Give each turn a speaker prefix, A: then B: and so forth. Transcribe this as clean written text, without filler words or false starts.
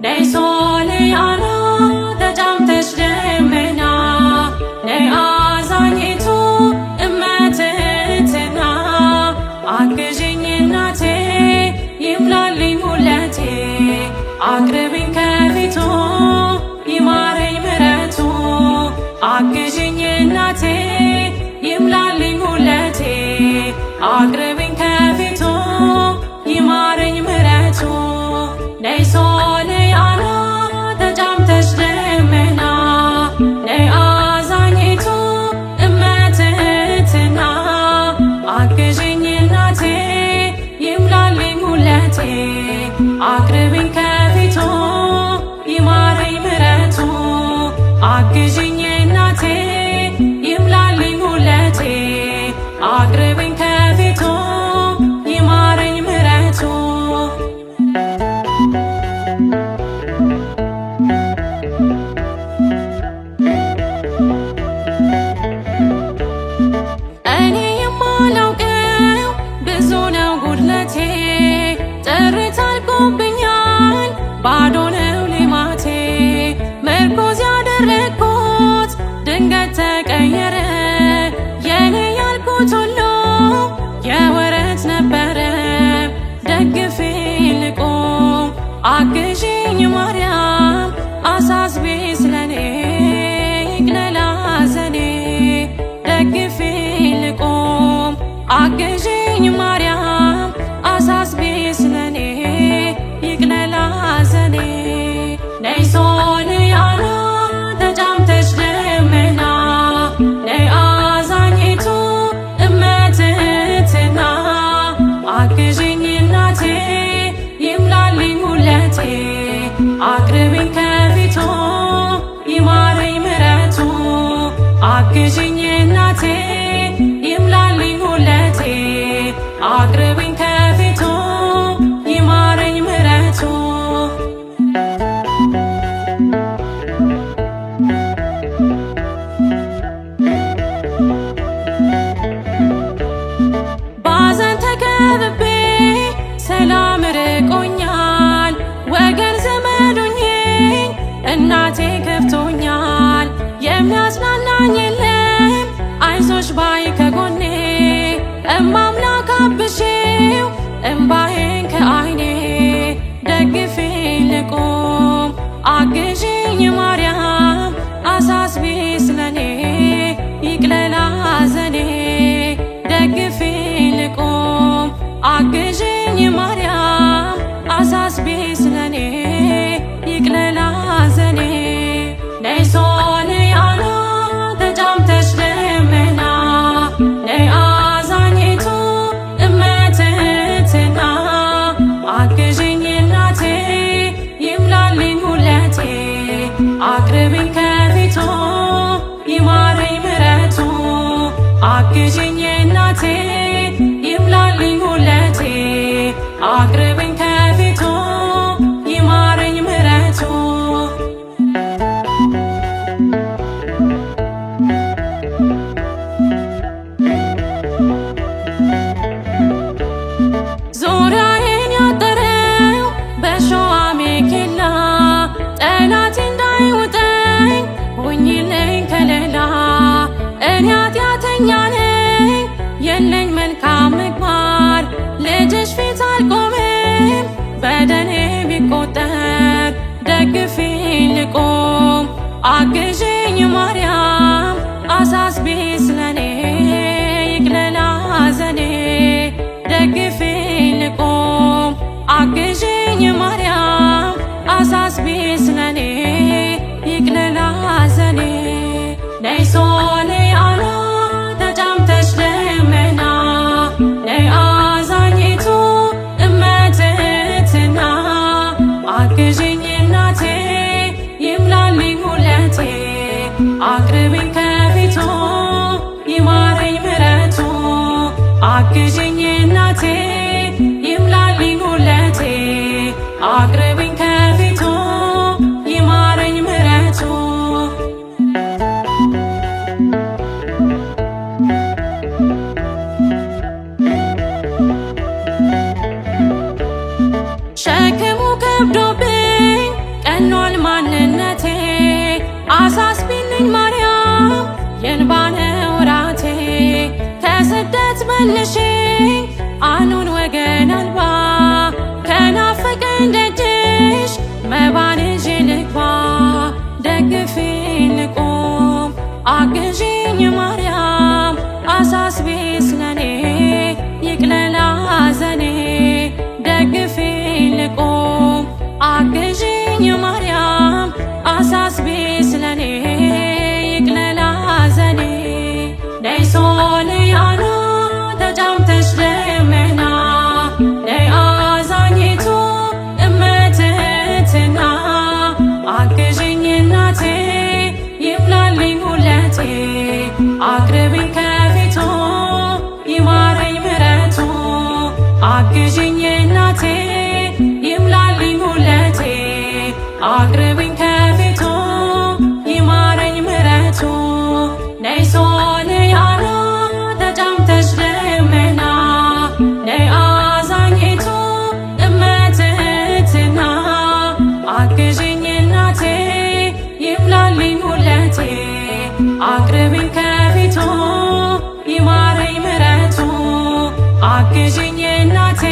A: ነይ ሶልያና ተጫምተሽ ደመና፣ ነይ አዛኝቱ እመትህትና፣ አግዥኝ እናቴ ይምላልኝ ሙለቴ፣ አቅርቢኝ ከፊቱ ይማረኝ ምሕረቱ። አግዥኝ እናቴ ይምላልኝ ሙለቴ፣ አቅርቢኝ ከፊቱ ይማረኝ ምሕረቱ። ነይ ሶልያና ተጫምተሽ ደመና፣ ነይ አዛኝቱ እመትህትና፣ አግዥኝ እናቴ ይምላልኝ ሙለቴ፣ አቅርቢኝ ከፊቱ ይማረኝ ምሕረቱ። አግዥኝ እናቴ ይምላልኝ ሙለቴ፣ አቅርቢኝ ከፊቱ ይማረኝ ምሕረቱ። እኔ የማላውቀው ብዙ ነው ጉድለቴ፣ ጥሪት አልቆብኛል ባዶ ነው ሌማቴ። ምርኩዝ ያደረግኩት ድንገት ተቀየረ፣ የኔ ያልኩት ሁሉ የወረት ነበረ። ደግፌ ልቁም አግዢኝ ማርያም፣ አሳስቢ ስለኔ ይቅለል ሐዘኔ። ደግፌ ልቁም አግዢኝ ማርያም፣ አሳስቢ ስለኔ ይቅለል ሐዘኔ። ነይ ሶልያና ተጫምተሽ ደመና፣ ነይ አዛኝቱ እመትህትና፣ አግዢኝ እናቴ ይምላልኝ ሙለቴ፣ አቅርቢኝ ከፊቱ ይማረኝ ምሕረቱ። አግዢኝ እናቴ ይምላልኝ ሙለቴ፣ አቅርቢኝ ከፊቱ ይማረኝ ምሕረቱ። ባዘን ተከብቤ ሰላም ርቆኛል፣ ወገን ዘመዱኝ እናቴ ከፍቶኛል። የሚያጽናናኝ የለም አይዞሽ ባይ ከጎኔ፣ እማምላክ አብሺው እምባዬን ከአይኔ። ደግፌ ልቁም አግዢኝ ማርያም፣ አሳስቢ ስለኔ ይቅለል ሐዘኔ። ደግፌ ልቁም አግዢኝ ማርያም፣ አሳስቢ ስለኔ ይቅለል ሐዘኔ። ነይ ሶልያና ተጫምተሽ ደመና፣ ነይ አዛኝቱ እመትህትና፣ አግዢኝ እናቴ ይምላልኝ ሙለቴ፣ አቅርቢኝ ከፊቱ ይማረኝ ምሕረቱ። አግዢኝ እናቴ ይምላልኝ ሙለቴ፣ አቅርቢኝ ከፊቱ ይማረኝ ምሕረቱ። ዙሪያዬን ያጠረው በሾህ አሜኬላ፣ ጠላቴ እንዳይውጠኝ ሁኚልኝ ከለላ። እኔ ኃጢአተኛ ነኝ የለኝ መልካም ምግባር፣ ልጅሽ ፊት አልቆምም በደሌ ቢቆጠር። ደግፊኝ ልቁም አግዢኝ ማርያም፣ አሳስቢ ስለኔ ይቅለል ሐዘኔ። ደግፊኝ ልቁም አግዢኝ ማርያም፣ አሳስቢ ስለኔ ይቅለል ሐዘኔ። ነይ ሶልያና ተጫምተሽ ደመና፣ ነይ አዛኝቱ እመትህትና፣ አግዢኝ እናቴ ይምላልኝ ሙለቴ፣ አግዥኝ እናቴ ይምላልኝ ጉድለቴ አቅርቢኝ ከፊቱ ይማረኝ ምሕረቱ። ሸክሙ ከብዶብኝ ቀሏል ማንነቴ አሳስቢልኝ ማርያም የእንባ ነው ራቴ ከስደት መልሽኝ አኑን ወገን አልባ ከናፈቀኝ ደጅሽ መባን ይዤ ልግባ ደግፊኝ ልቁም አግዢኝ ማርያም አሳስቢ ስለኔ ይቅለል ሐዘኔ ደግፊኝ ልቁም አግዢኝ ማርያም አሳስቢ ስለኔ ይቅለል ሐዘኔ። ነይ ሶልያና ተጫምተሽ ደመና ነይ አዛኝቱ እመትህትና አግዢኝ እናቴ ይምላልኝ ጉድለቴ አቅርቢኝ ከፊቱ ይማረኝ ምሕረቱ። አግዢኝ እናቴ ይምላልኝ ጉድለቴ አቅርቢኝ ከፊቱ ይማረኝ ምሕረቱ። ነይ ሶልያና ተጫምተሽ ደመና ነይ አዛኝቱ እመትህትና አግዢኝ እናቴ ይምላልኝ ጉድለቴ አቅርቢኝ ከፊቱ ይማረኝ ምሕረቱ። አግዢኝ እናቴ